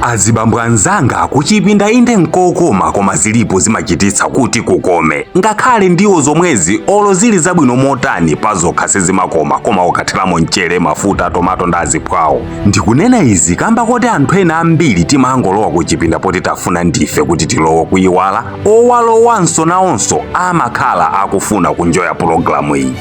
Azibambo anzanga, kuchipinda inde nkokoma, koma zilipo zimachititsa kuti kukome. Ngakhale ndiwo zomwezi, olo zili zabwino motani, pazokha sizimakoma, koma ukathiramo mchere, mafuta, tomato ndi aziphwawo. Ndikunena izi kamba koti anthu ena ambiri timangolowa kuchipinda poti tafuna ndife kuti tilowe, kuyiwala owalowanso nawonso amakhala akufuna kunjoya pulogalamu iyi.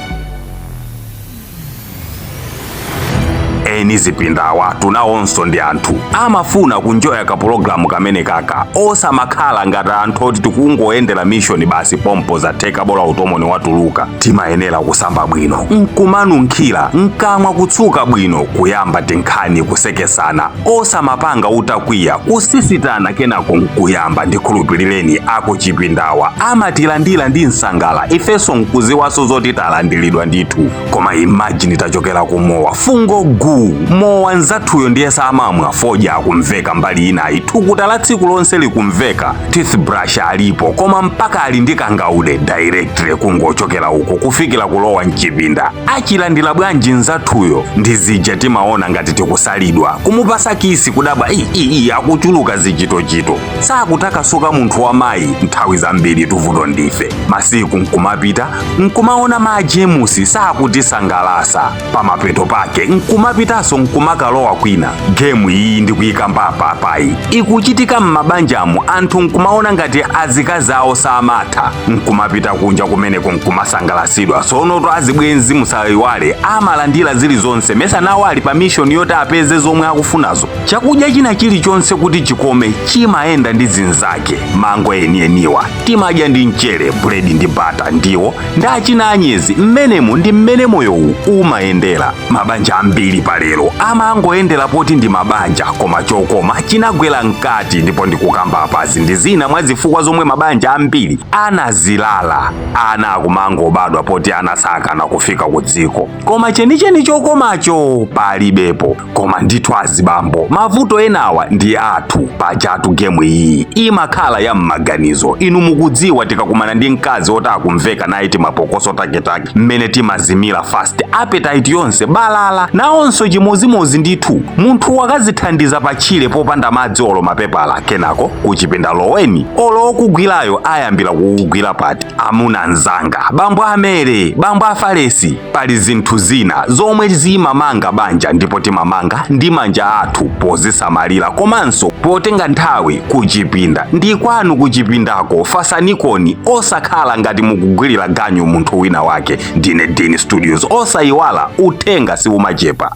Eni zipindawa tunawonso ndi anthu, amafuna kunjoya kapulogalamu kamene kaka, osamakhala ngati anthu oti tikungoyendera mission basi, pompo zatheka, bola utomoni watuluka. Timayenera kusamba bwino, nkumanunkhira nkamwa, kutsuka bwino, kuyamba tinkhani, kusekesana, osamapanga utakwiya, kusisitana, kenako nkuyamba. Ndikhulupirireni, akuchipindawa amatilandira ndi nsangala, ifenso nkuziwaso zoti talandiridwa ndithu. Koma imagine tachokera kumowa, fungo gu mowa, nzathuyo ndiye samamwa, fodya akumveka mbali inayi, thukuta la tsiku lonse likumveka, toothbrush alipo, koma mpaka ali ndi kangaude. Directly kungochokera uko kufikira kulowa mchipinda, achilandira bwanji nzathuyo? Ndi zija timaona ngati tikusalidwa, kumupasa kiss, kudabwa, "Ii, ii, akuchuluka zichitochito, sakutakasuka munthu wa mayi." Nthawi zambiri tuvuto ndife. Masiku nkumapita, nkumaona majemusi sakutisangalasa, pamapeto pake nkumapitanso nkumakalowa kwina. Gemu iyi ndikuyikamba apapayi ikuchitika m'mabanjamu, anthu nkumaona ngati azikazi awo samatha, nkumapita kunja kumeneko nkumasangalasidwa. Tsono azibwenzi, musayiwale, amalandira zilizonse, mesa nawo ali pa mission yoti apeze zomwe akufunazo. Chakudya china chilichonse kuti chikome chimayenda ndi zinzake. Mango enieniwa timadya ndi mchere, buledi ndi bata, ndiwo ndi achina anyezi. Mmenemu ndi mmene moyowu umayendera. Mabanja ambiri palero amangoyendera poti ndi mabanja, koma chokoma chinagwera mkati. Ndipo ndikukamba apazi ndi zina mwa zifukwa zomwe mabanja ambiri anazilala. Ana akumangobadwa poti ana sakana kufika ku dziko, koma chenicheni chokomacho palibepo. Koma ndithu azibambo, mavuto enawa ndi athu. Pajatu gemu iyi imakhala ya m'maganizo. Inu mukudziwa, tikakumana ndi mkazi oti akumveka naye timapokoso taketake, mmene timazimira fast, appetite yonse balala. Nawonso chimozimozi ndithu, munthu wakazithandiza patchire popanda madzi olo mapepala, kenako kuchipinda loweni, olo okugwirayo ayambira kukugwira pati? Amuna anzanga, bambo amere, bambo afalesi, pali zinthu zina zomwe zimamanga banja, ndipo timamanga ndi manja athu pozisamalira komanso potenga nthawi kuchipinda. Ndi kwanu kuchipindako, fasanikoni, osakhala ngati mukugwirira ganyu munthu wina wake. Ndine Dini Studios, osayiwala, uthenga siumachepa.